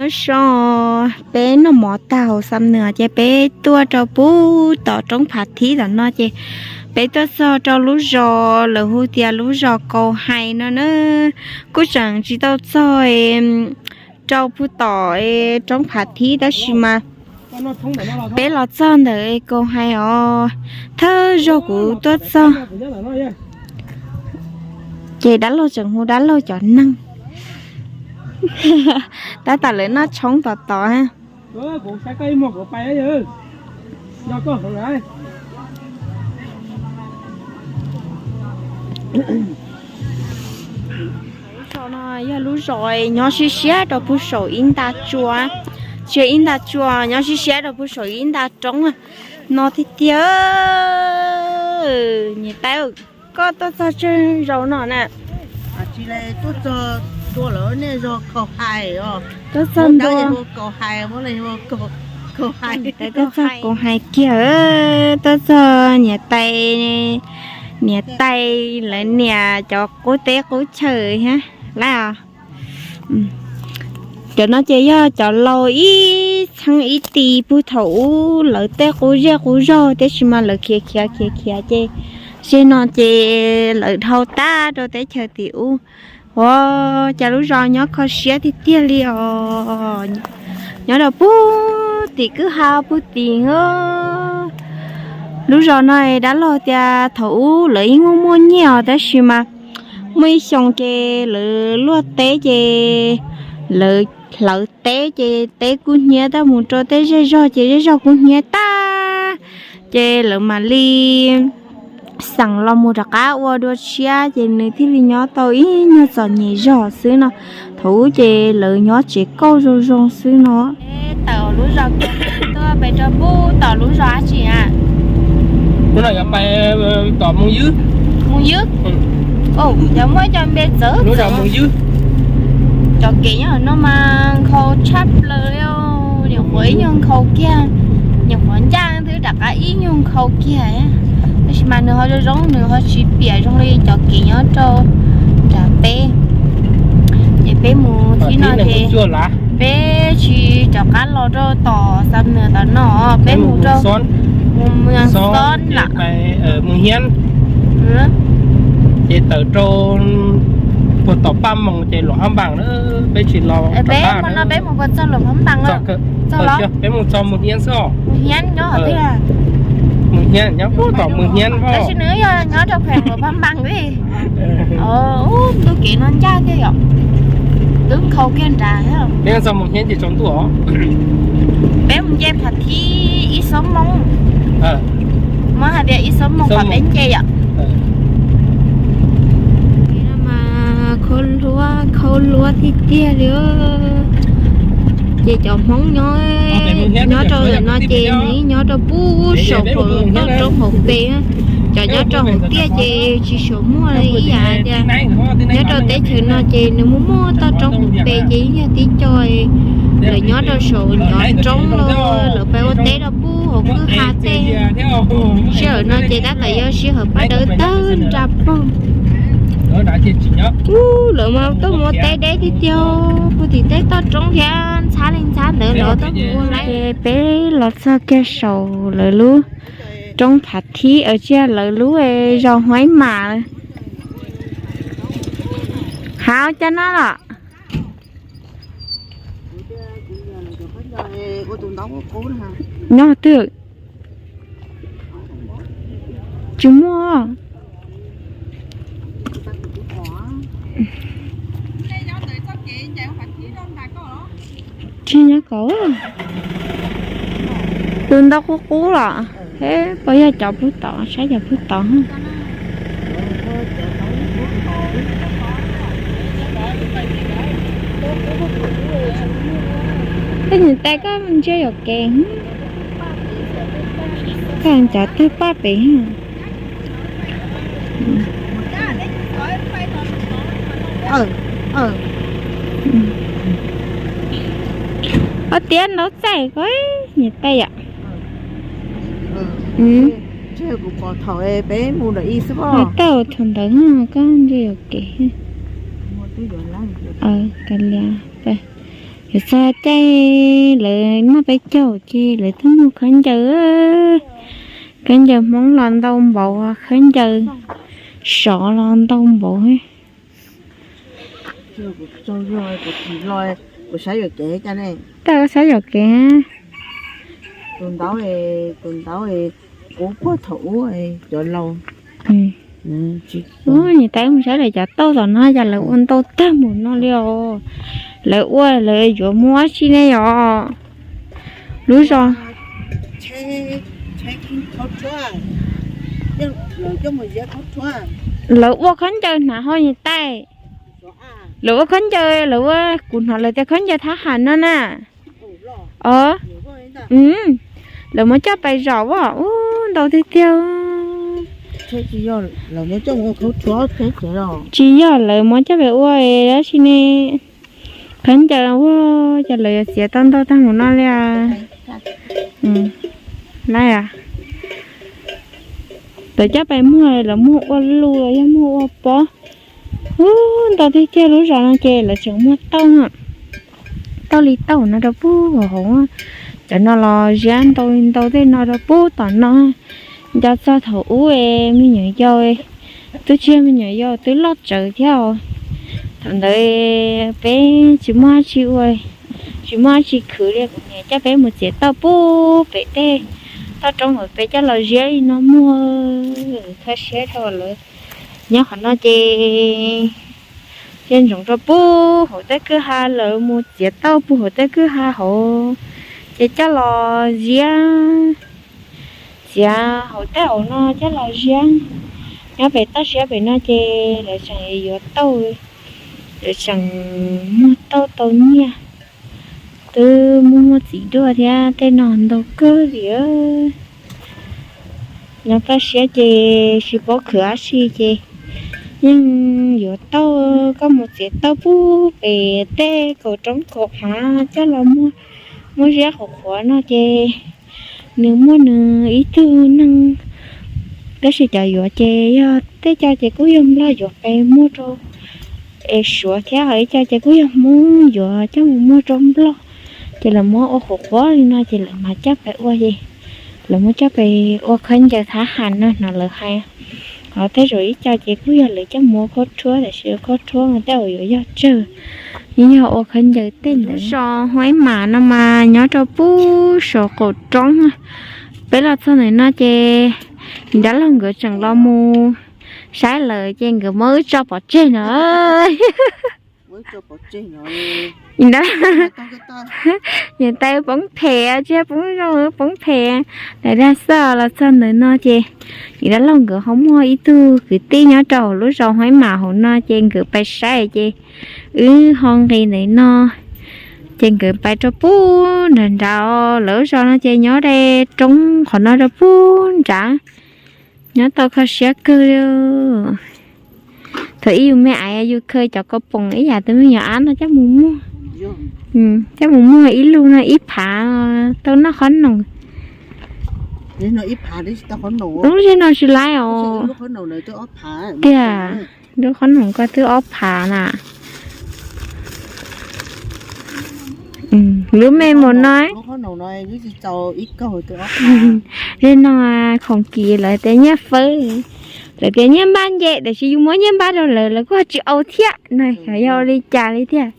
So, peb noj mov tag hauv Xam Nws ces peb tuaj rau pub tom roob Phav Thib tom no ces peb tuaj txog rau lub zos lawv hu tias lub zos Kaus Hais no na. Kuj tseem tsis tau txog rau pub tom roob Phav Thib tab sis mas peb los txog ntawm Kaus Hais os, thawj zaug kuv tuaj txog ces dab laug tseem hu dab laug cov neeg. Tab tom lawv noj tshoob tom tod. Lub zos no yog lub zos nyob siab siab rau pug saum ib nta tsua, tsis yog ib nta tsua, nyob siab siab rau pug saum ib nta roob no tiag tiag. Niam tais, koj tuaj txog tsawg zaus no na? Tsis le, tuaj txog ntua lawv nej zos Kaus Hais os. Tuaj txog ntua Kaus Hais, tuaj txog Kaus Hais kiag, tuaj txog niam tais, niam tais lawv niam cov qub teb qub chaw thiab lauj. Cov no ces yog cov laus ib txheeb ib ti pug thaum ub lawv tej qub zej qub zog tab sis mas lawv khiav khiav khiav khiav ces zeg no ces lawv dhau tag rau teb chaws tim ub. Ua cas lub zos nyob kho siab tiag tiag li os. Nyob rau pug tim kwj ha pug tim. Lub zos no dab laug tias thaum ub lawv yeej muaj muaj nyiaj os tab sis mas muaj ib xyoo ces lawv luaj teb ces lawv hlawv teb ces teb kuj hnyiab tag mus rau tej zej zog ces zej zog kuj hnyiab tag. Ces lawv mam li xeem los mus rov qab ua dua tshiab ces nws thiaj li nyob tau ib nyuag txom nyem zog xwb no. Thaum ub ces lawv nyob tsev kauj zoo zoo xwb no. Tawm lub zos tuaj pem rau pub tom lub zos dab tsi na? Lub no yog pem tom Moos Ywb. Moos Ywb? Yog muaj cov npe txawv. Lub zos Moos Ywb. Cov kev nyob no mas nkhaus tshaj plaws li, nyuam qhuav ib nyuag nkhaus kiag, nyuam qhuav ncaj twb rov qab ib nyuag nkhaus kiag. Tab sis mas nws ho zoo zoo, nws ho tsis piam zoo li cov kev nyob rau nram peb. Ces peb mus thib no ces peb tsis rov qab los rau tom Xam Nws tom no, peb mus rau mus Moos Xob lawm. Ces tawm rau puag tom Paj Moos ces Luam Phab Npas na, peb tsis los. Peb mus no peb mus puas txog Luam Phab Npas? Peb mus txog Moos Hiab xwb os. Moos Hiab nyob qhov twg? Moos Hiab nyob puag tom Moos Hiab os. Tab sis nws yog nyob rau pem Luam Phab Npas li. Ub, ntu kev no ncaj thiab yom. Twb nkhaus kiag nrad thiab. Peb txog Moos Hiab ces tsaus ntuj os. Peb mus nce Phav Thib ib xuab moos. Muab hais tias ib xuab moos kom peb nce yom. Mas khaub hlua khaub hlua tiag tiag li. Ces cov Hmoob nyob, nyob rau ntawm no ces nws nyob rau pub saum hauv toj roob hauv pes. Cov nyob rau hauv tiaj ces tsis tshua muaj ib yam tias nyob rau teb chaws no ces nws muaj muaj toj roob hauv pes ces yeej yog tib co lawv nyob rau saum cov roob los lawv pab ua teb rau pub hauv kwj ha tej. Sij hawm no ces tab tom yog sij hawm paj dawb tawg nra pog. Ub, lawv mas tuaj mus ua teb deb tiag tiag, puag tim tej toj roob thiab ntxhab li ntxhab ntawd los tuaj mus ua lawm. Ces peb los txog kiag saum lawv lub roob Phav Thib, tsis yog lawv lub zos Huaib Mas. Hauv cov no los nyob twg? Tsis muaj. Tsis nyob kaum. Tus ntau qub qub los. Peb puas yog cov pug tod, saib cov pug tod. Tej niam tais koj ntsia yuam kev, koj cav twg paj pem. Ob tiab ntaub txaij ko, niam tais yom. Thaum ntawd koj ntsia yuam kev. Kav liam. Lawv txog caij lawv noj peb caug ces lawv twb muag khaub ncaws, khaub ncaws Hmoob los ntau npaum, khaub ncaws sov los ntau npaum. Kuv saib yuam kev. Tus ntawd, tus ntawd, kuv puag thaum ub cov laus. Niam tais mus saib lawv cov tauj tom no yog lawv ua ntau tag mus no li os. Lawv ua lawv yuav muab si ne yom. Lub zos lawv ua khaub ncaws hnav ho niam tais. Lawv ua khaub ncaws, lawv ua, kuv hnov lawv tias khaub ncaws thab ham no na. Os, lawv muab coj pais zom as, ub, ntau tiag tiag. Tsis yog lawv muab coj pais ua dab tsi ne. Khaub ncaws ua, cas lawv yuav txiav tau ntau tag mus no li. Lawv coj pais muag, lawv muag ua lus los yog muag ua pob. Ub, ntau tiag tiag. Lub zos no ces lawv tseem muag tauj, tauj li tauj no rau puag hauv. Cov no los ziab ntau li ntau tej no rau puag tom no. Nco txog thaum ub me nyuam yaus, twb tsis yog me nyuam yaus, twb loj tsawv thiab os. Thaum ntawd peb tsis muaj dab tsi ua, tsis muaj dab tsi khwv li, kuv niam coj peb mus txiav tauj puag pem tej toj roob uas peb coj los ziab li no muag. Kho siab rau lawv. Nyob qhov no ces cia ntsoov rau puag hauv tej kwj ha, lawv mus txiav tauj puag hauv tej kwj ha hauv, ces coj los ziab, txiav hauv tej hauv no coj los ziab. Nyob pem toj siab pem no ces lawv tseem yuav tauj, lawv tseem muag tauj tau nyiaj, twb muaj muaj txiv duaj thiab tej no ntau kawg li. Nyob toj siab ces tsis paub khwv dab tsi ces yeej yuav tauj, koj mus txiav tauj puag pem tej kaum roob kaum hav coj los muag, muab ziab qhuav qhuav no ces nws muaj nws ib tug neeg. Tab sis cov yuav ces yog tej co ces kuj yog nplog yuav pes muag rau es suav thiab, ho ib co ces kuj yog hmoob yuav coj mus muag rau nplog. Ces lawv muab ua qhuav qhuav li no ces lawv mam coj pes ua ces lawv muab coj pes ua khaub ncaws thab ham no hnov lawv hais. Ho tej zaum ib co ces kuj yog lawv coj mus ua khaub rhuab, tab sis ua khaub rhuab mas tej zaum yuav yog tsawg, yeej yog ua khaub ncaws tej ntawd. Lub zos Huaib Mam no mas nyob rau puag saum qaum roob. Peb los txog ntawm no ces niam dab laug nkawd tseem los mus saib lawm ces nkawd muab wb tso pov tseg no. Niam tais poob phem, tsis yog poob zoo, poob phem. Lawv dag xwb. Los txog ntawm no ces niam dab laug nkawd ho muaj ib tug kwv tij nyob rau lub zos Huaib Mam hauv no ces nkawd pais saib ces wb ho nqis ntawm no. Ces nkawd pais rau puag nram nrad, lawv lub zos no ces nyob deb roob qhov no rau puag nrad. Nyob tau kho siab kawg li. Thaum ub yus me aiv yus khaws cov kaus poom ib yam tus me nyuam ab no coj mus muag, coj mus muag ib lub no ib phav tau noj qhob noom. Lub zej no tsis laib os. Tiag, lub qhob noom ko twb ob phav na. Lub me mus no, zej no khoom kis lawv tias nyiaj fawb, lawv tias nyiaj npab nce, tiam sis yus muab nyiaj npab rau lawv, lawv kuj tsis au thiab na, xyov yog ua li cas li thiab,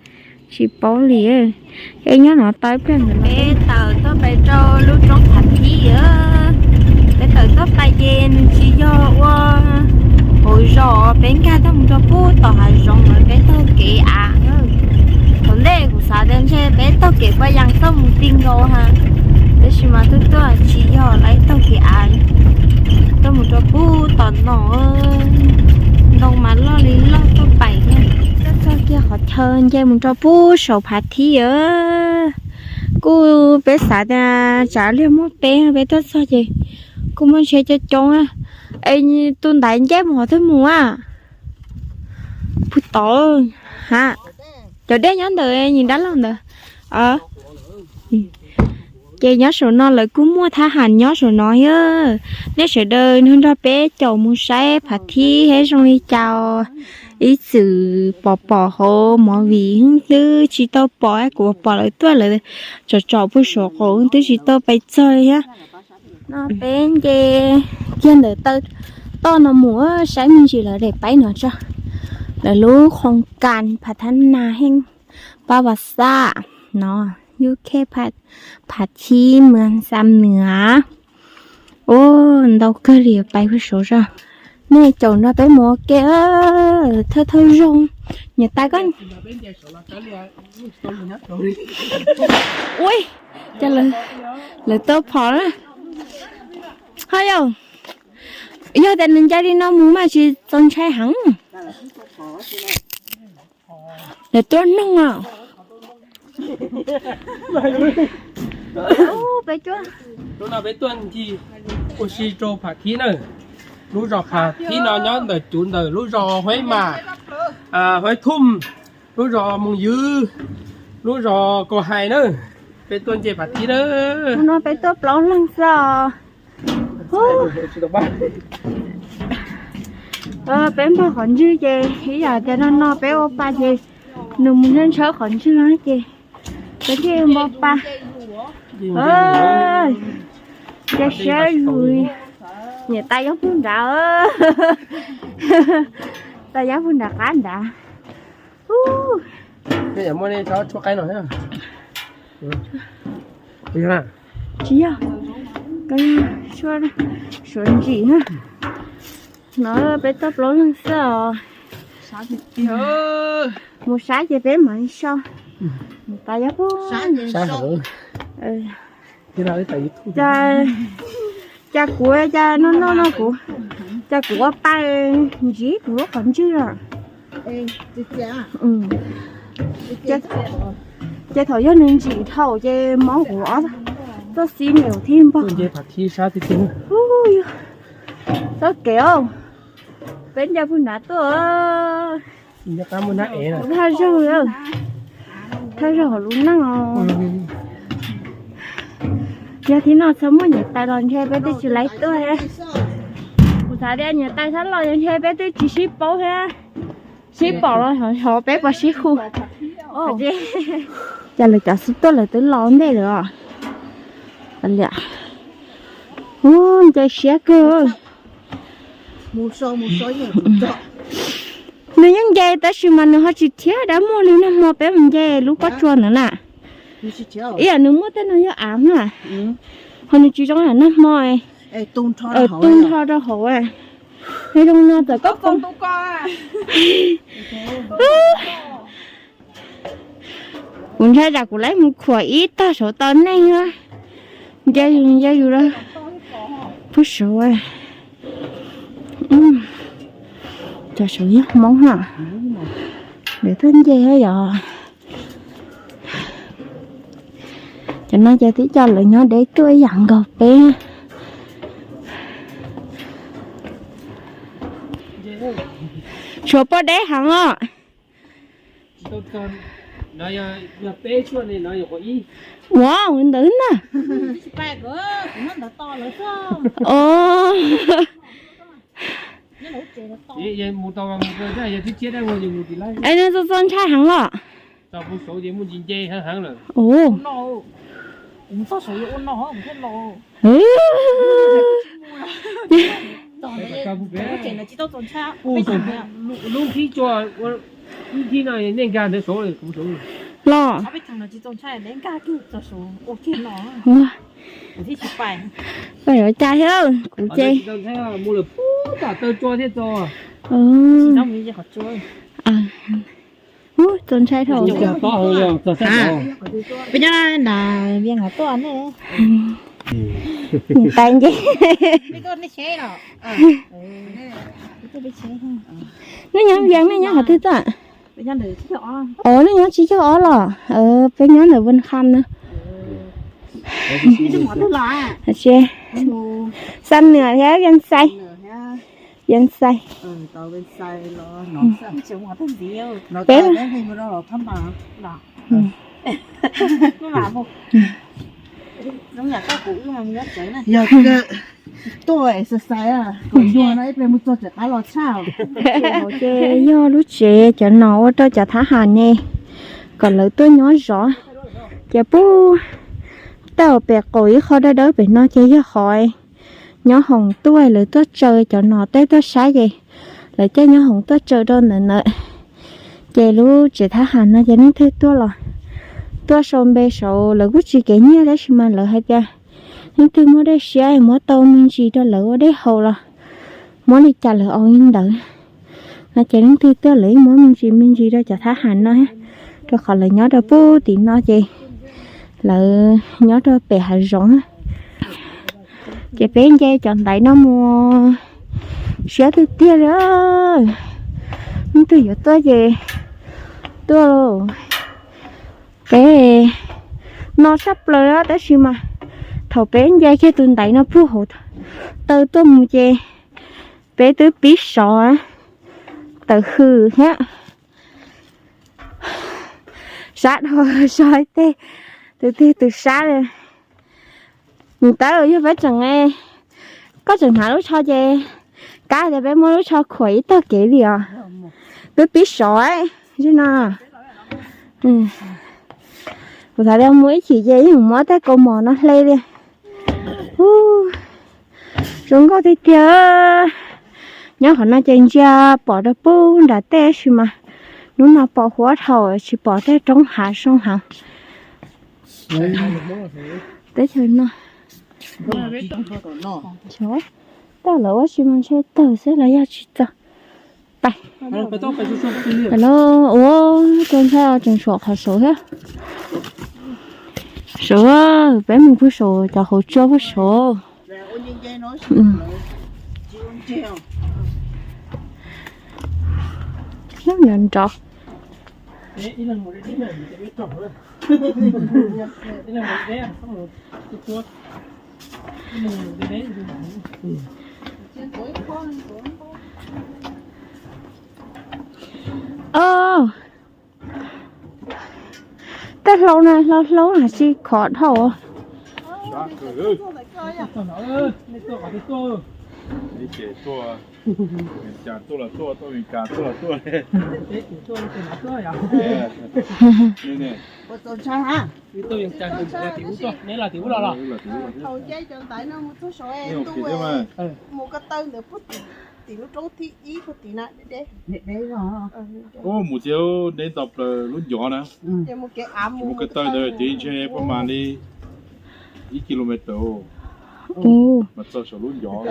tsis paub li. Peb nyob no tau ib pliag ntawd peb tawm tuaj pais rau lub roob Phav Thib. Peb tawm tuaj pais ces nws tsis yog ua hauv zos, peb nkag tuaj mus rau puag tom hav zoov lawm, peb taug kev av. Thaum ntej kuv xav tias ntshe peb taug kev paj yas tuaj mus ti nkaus ha, tab sis mas tuaj tuaj tsis yog, lawv taug kev av tuaj mus rau puag tom no. Ntoo mas loj li loj tuaj pais thiab. Tuaj txog kiag qhov chaw nce mus rau puag saum Phav Thib. Kuj peb xav tias tsam liag muaj peb, peb tuaj txog ces kuj muaj ntsheb coob coob. Es tus ntaiv nce mus qhov twg mus a? Puag tod ha. Cov dej nyob ntawm niam dab laug ntawd. Ces nyob saum no lawv kuj muaj thab ham nyob saum no thiab. Nej sawv daws nrog nrog peb caum mus saib Phav Thib thiab zoo li cas os. Ib txwm pom pom hauv movie, twb tsis tau pom, kuv pom lawv tuaj lawv tsom tsom puag saum qaum, twb tsis tau pais txog thiab. No peb nce kiag ntawm taw toj no mus saib me ntsis lawv daim paib no tso. Lawv lub khoos kas phav thab nas heej pab vas xaj no, yub khej phav thib muas xam nws. Ua ntau kawg li, pais puag saud tso. Nej caum nrog peb mus ua ke, thawj thawj zaug. Niam tais koj, ui, cas lawv tuaj phom na. Ho yog, yog tias nws nce li no mus mas tsis txaus ntshai heev. Lawv tuaj noog os. Hnub no peb tuaj ncig ua si rau Phav Thib na. Lub zos Phav Thib no nyob ntawm cuv ntawm lub zos Huaib Mas, Huaib Thum, lub zos Moos Ywv, lub zos Kaus Hais na. Peb tuaj nce Phav Thib na. Hnub no peb tuaj plaub leeg xwb os. Peb npog qhov ntswg ces ib yam tias no no peb ua pa ces nws mus ntshaw ntshaw qhov ntswg no ces peb thiaj npog pa. Cia siab yus niam tais yob pug nrad, tais yob pug nrad qab nrad. Muaj nej tsob tshuab qaib no thiab. Tsis yog, tshuab suav ntsim na. No peb tuaj plaub leeg xwb os. Mus saib ces peb mam li so. Tais yob pug. Cas kuv, cas no no no kuv, cas kuv ua pa ntsib kuv lub qhov ntswg lawm. Ces thaum yog nws ntsim dhau ces mob kuv ob txoj xib niam thiab npog. Txoj kev, peb nce puag nrad tuaj. Thawj zaug, thawj zaug hauv lub neej os. Yog thib no txhob muaj niam tais los ntshe peb twb tsis laib tuaj thiab. Kuv xav tias niam tais txhob los ntshe peb twb tsis sib paub thiab. Sib pom los hov peb puas sib hu. Cas lawv cov xub tuaj lawv twb los ntej lawm os. Ua nce siab kawg. Nws yeej nce tab sis mas nws ho tsis thiab dab muag li nag hmo peb mus nce lub pob tsuas ntawd na. Ib yam nws muaj tej no yog av na, ho nws tsis zoo yam nag hmo, tu nrho rau hauv. Nws zoo no txawm koj poob. Kuv ntshai tsam kuv laib mus khuam ib tag saud tau neeg, nce yus nce yus lawm. Puag saud, cov saud yog Hmoob na, lawv tuaj nce yom. Cov no ces twb coj lawv nyob deb tuaj ib yam nkaus peb. Tshuav poj deb heev os. Ua ntawd na. Es nws txaus txaus ntshai heev los? Lub nkhib cua, lub nkhib no nej nkag ntawd saud, kuv saud los. Koj yuav cas thiab kuv ces. Txaus ntshai dhau. Peb nyob na, Vias tuaj ne. Niam tais nce. Nej nyob Vias, nej nyob qhov twg tuaj? Os, nej nyob tsib caug ob los? Peb nyob ntawm Vân Khanh na. Xa Nws thiab Vias Xais. Vias Xais. Peb yog kawg. Tuaj exercise kom yuag no ib pliag mus txog tseem qab los tshaj. Ces yog lub tsev cov nom ua rau cov thab ham ne, kom lawv tuaj nyob zov. Ces pub tau pem qaum ib qho dawb dawb pem no ces yog qhov nyob hoom tuaj, lawv tuaj tsaws cov nom tej tuaj saib ces lawv caij nyob hoom tuaj tsaws rau ntawm ntawd. Ces lub tsev thab ham no ces leej twg tuaj los tuaj sau npe saud, lawv kuj tsis kev nyiaj tab sis mas lawv hais tias leej twg muaj dej siab muab tau me ntsis rau lawv ua dej haus los muab li cas lawv au li ntawd. No ces leej twg tuaj lawv yeej muab me ntsis me ntsis rau cov thab ham no, rau qhov lawv nyob rau pub tim no ces lawv nyob rau pem hav zoov. Ces peb nce cov ntaiv no mus siab tiag tiag li. Leej twg yuav tuaj ces tuaj. Peb no sab plaws tab sis mas thaum peb nce kiag tus ntaiv no puag hauv taw tuaj mus ces peb twb pib sov tawm hws thiab. Sab dhau so tej, tus twg tus sab li. Niam Tawb, yog peb tseem, koj tseem hnav lub tsho ces kab tias peb muab lub tsho khuam ib tog kev li os. Twb pib sov, no. Kuv xav tias mus ib chim ces yeej muab tej kaus mom no hle li. Zoo nkauj tiag tiag. Nyob qhov no ces ntsia pom rau pub nram tej tab sis mas hnub no pom huab dhau tsis pom tej roob hav soo hav. Teb chaws no, tawg lawm ua si mas ntshe tawg xwb los yog tsis txog. Pais. Los ua tua ntxhab tseem saum qhov saud thiab. Saud, peb mus puag saum cov hauv tsua puag saud. Nrov nrov. Tej hlau no hlau hlau hais tsis khov dhau. Mus ko taw ntawd puag tim lub roob thib ib puag tim na. Mus txiv neb nto plaws lub ncov na. Mus ko taw ntawd ces ntshe paj mas li ib kilometer mas txog saum lub ncov.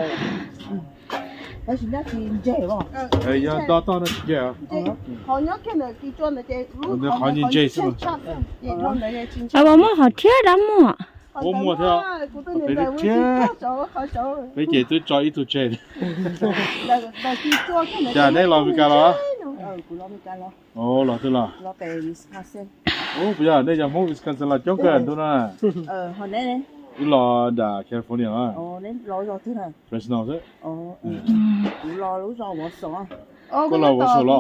Yog nto toj no tsis ntse. Qhov ntse ntse xwb. Muaj qhov rhiab dab muag. Ua muaj thiab. Peb ces twb tso ib tug tseg. Cas neb los Meskas los? Los twg los? Puas yog nej cov Hmoob Wisconsin los coob kawg ntu no? Wb los nram California los. Fresno xwb. Koj los Wausau los?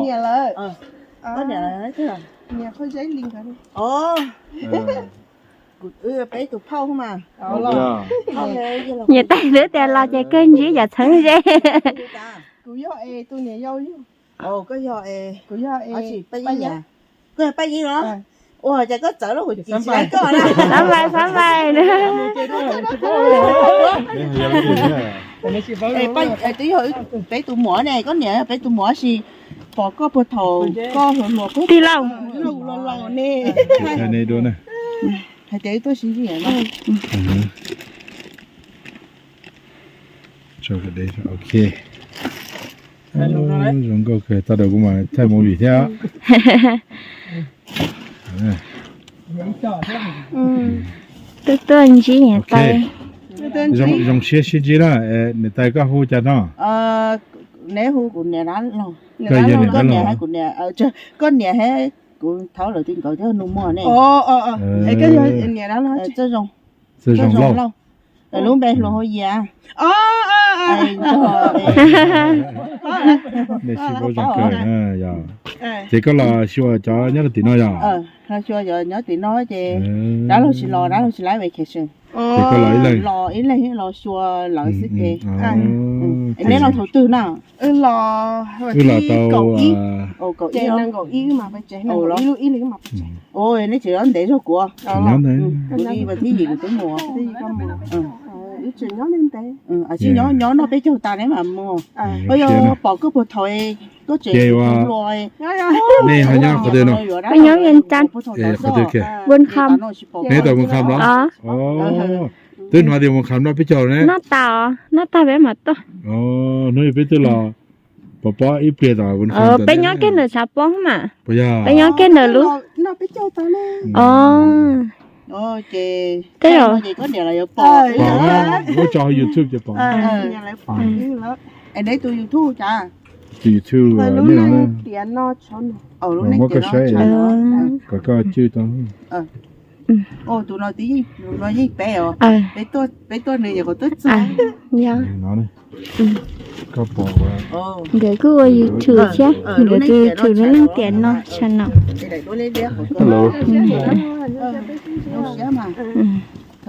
Peb tus phauj mas. Niam tais twb tias los ces kawg ntsib cov txheeb ze. Koj yog Paj Yeeb los? Ua cas koj txawv lub hwj chim tsis laib koj na? Xab mais, xab mais. Twb yog peb tus muam ne, koj niam yog peb tus muam sis pom koj puag thaum koj hluas hluas. Tij laug. Los los ne. Hais tias wb tuaj sib ntsib no. Ok. Zoo nkauj kawg, tag dhau kuv mas thaij movie thiab. Tuaj tuaj ntsib niam tais. Zoo siab sib ntsib na. Niam tais koj hu cas no? Neb hu kuv niam dab laug. Koj yog niam dab laug. Koj niam hais kuv thaum lawv ti nkawd thiab nus muag ne. Koj yog niam dab laug. Txawj Zoo Lauj. Lub npe hluas hauv yias. Nej sib paub zoo kawg. Ces koj los xyuas cov nyob rau tim no yog? Xyuas cov nyob tim no ces dab laug tsis los, dab laug tsis laib vacation. Ces koj los ib leeg. Los ib leeg los xyuas lawv xwb ces. Neb los thaum twg na? Wb los tau kaum ib, ib lub ib li. Neb tseem nyob ntev zog kuv. Kuv li vas thib yim kuv twb mus. Wb tseem nyob ntev, nyob noj peb caug tas neb mam mus. Koj yog pom koj puag thaum koj tseem hluas. Nej ho nyob qhov twg no? Koj nyob Vias Cas, Npuag Kham. Neb tau Npuag Kham los? Twb hnov tias Npuag Kham noj peb caug ne. Noj tas, noj tas peb mam tuaj. Hnub peb twb los pov pob ib pliag tom Npuag Kham. Peb nyob kiag ntawm Tshav Pob mas. Peb nyob kiag ntawm lub. Tej zaum muab tso hauv YouTube ces pom. Neb tus YouTube cas? Tus YouTube no, muab koj saib kom koj cwj tau. Tus no yeej peb os. Peb tuaj nws nyuam qhuav twb txog. Koj pom, nkawd kuj ua YouTube thiab, nkawd tus YouTube lub neej tiam no channel.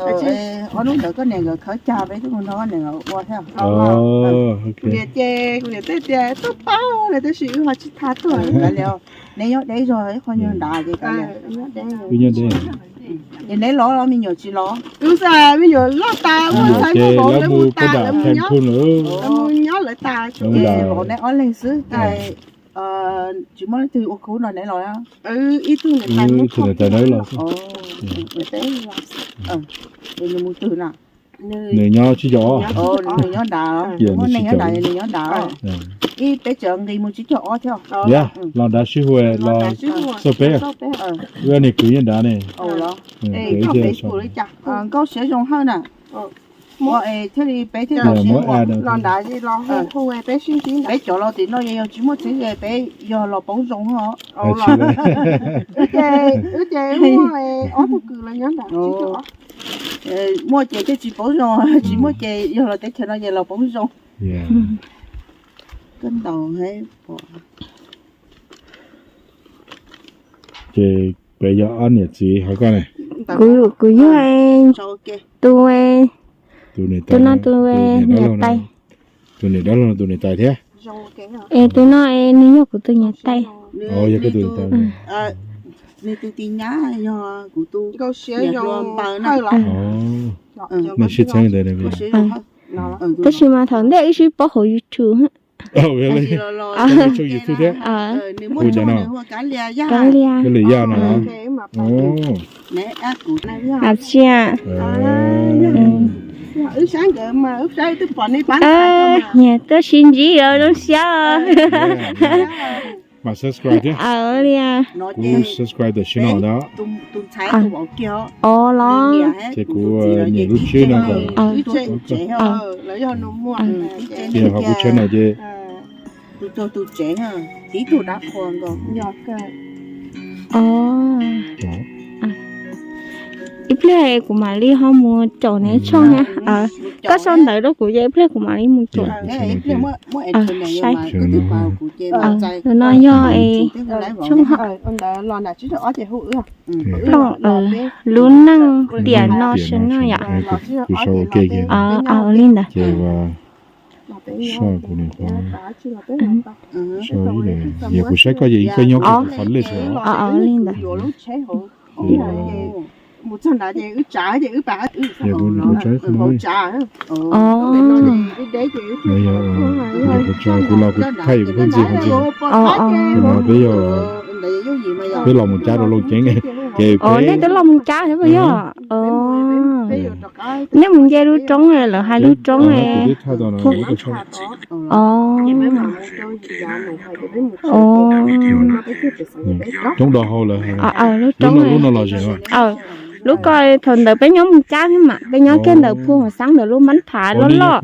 Ob hnub ntawd koj niam nkawd khawb cag peb tuaj mus nrog koj niam nkawd ua thiab. Kuv niam ces kuv niam tej tias tuaj pab lawm tab sis wb ho tsis tau tuaj. Neb nyob deb zog ib qho nyuag nrad ces kav liam. Ces neb los los me nyuam tsis los? Wb xav me nyuam loj tas ua ntxhais muaj vauv lawv mus tas lawv mus nyob, lawv mus nyob lawv tas. Ces vauv neb ob leeg xwb ces tsis muaj leej twg ua khub no neb los? Ib tug niam tais, ib tug niam tais dawb los. Nws mus twg na? Nws nyob tsib caug ob. Nws nyob nrad, muaj neeg nyob nrad, nws nyob nrad. Ib peb tseem nqis mus tsib caug ob thiab. Yog los nrad sib hu, los xauj peb. Wb niag kwv nyob nrad ne. Nkauj Siab Zoo Hawj na. Thiaj li peb thiaj los nrad, peb cov los tim no yog tsis muaj txheeb ze peb yog los poob zoo os. Wb ces wb muaj ob tug kwv los nyob nrad. Muaj ces thiaj tsis poob zoo, tsis muaj ces yog los teb chaws no ces los poob zoo. Koj ntaus. Ces peb yog ob niam txiv hov koj ne? Kuv, kuv yog tus, tus no tus niam tais. Tus niam dab laug no tus niam tais thiab. Es tus no es nws yog kuv tus niam tais. Yog koj tus niam tais. Nws tus tis nyab yog kuv tus Nkauj Siab Zoo Hawj los. Nej sib txheeb ntawd. Tab sis mas thaum ntej wb sib paub hauv YouTube. Tshooj YouTube thiab. Nws muaj tshooj no hu ua Kav Lias Yaj. Kav Lias Yaj no. Ab tsi a. Wb saib nkawd mas wb saib twb pom nej pab ntxhais. Tuaj sib ntsib os, zoo siab. Mam subscribe thiab. Li kuv subscribe tam sim no ntag. Tus ntxhais tus vauv kiag os. Ces kuv nyiam lub tswb no kom, ces ho kuv channel ces tus tug tus tsev, tib tug dab qhuas nkaus. Ib pliag kuv mam li ho mus caum neb tshooj na. Koj sau ntawv rau kuv ces ib pliag kuv mam li mus caum. Saib. Tus no yog tshooj hawm. Lub neej tiam no sawv no yom. Ua li ntawd. Soj kuv nim qhuav, soj ib, yog kuv saib koj ces koj nyob kuv qhov lej sawv. Li ntawd. Yog kuv nim qhuav tsaib qhov no, yog kuv tsaib kuv los kuv thaij kuv phooj ywg qhov ntxiv. Kuv no peb yog, peb los mus cab rau Looj Ceeb ces peb, nej twb los mus cab thiab puas yog? Nej mus nce lub roob, lawv hais lub roob. Roob do hau lawv hais. Lub roob, lub no los ze. Lub ko thaum ntawd peb nyob mus cab thiab mas, peb nyob kiag ntawm Phu Huam Xab ntawm lub mab phav loj loj.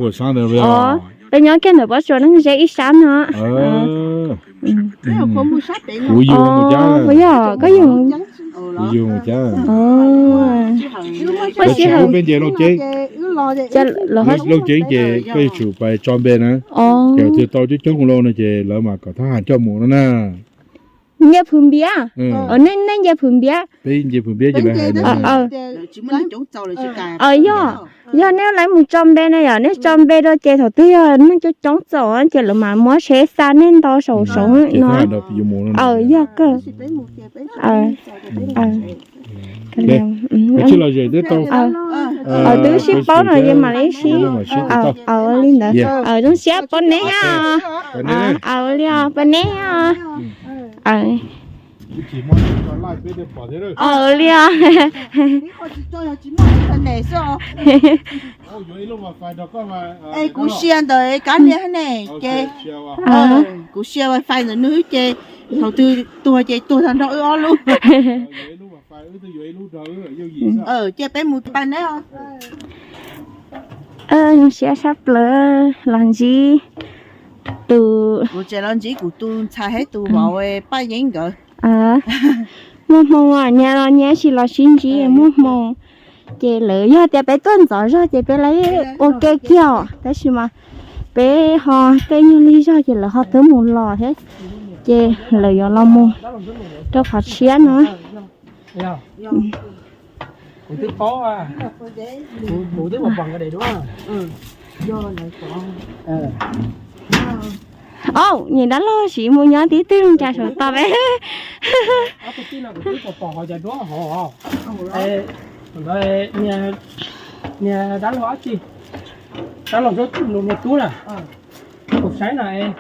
Peb nyob kiag ntawm pob tsuas neeg zeb ib sab no. Kuv yug mus cab. Puas yog koj yug? Kuv yug mus cab. Peb nce Looj Ceeb, Looj Ceeb ces koj yuav tsum pais tso npe na. Ces twg tau coob coob lauj no ces lawv mam kom thab ham coj mus no na. Nce Phwm Npiav. Nej, nej nce Phwm Npiav. Yog, yog neb lawv mus tso npe na yom, neb tso npe rau ces thaum twg yog neeg coob coob txaus ces lawv mam muab tsheb xa nej nto saum saud no. Yog kawg. Twb sib paub no ces mam li sib. Zoo siab pab neb os. Li os pab neb os. Li os. Kuv sia ntawm Kab Lia ne ces, kuv sia wifi ntawm nws ces thaum twg tuag ces tuag tag nrho wb ob lub. Cia peb mus pab neb os. Zoo siab sab plaws los ntsib tus, kuv tseem los ntsib kuv tus ntxhais thiab tus vauv Paj Yeeb nkawd. Muaj hmoo nyias los nyias tsis los sib ntsib muaj hmoo. Ces lawv yog tias peb tuaj ntxov zog ces peb lawv ua ke kiag os, tab sis mas peb ho tej nyuag lig zog ces lawv ho twb mus los thiab, ces lawv yuav los mus rau qhov tshiab no. Au, niam dab laug sim mus nyob tib twg cas saum toj peb. Niag dab laug dab laug tub na, kuv saib na es.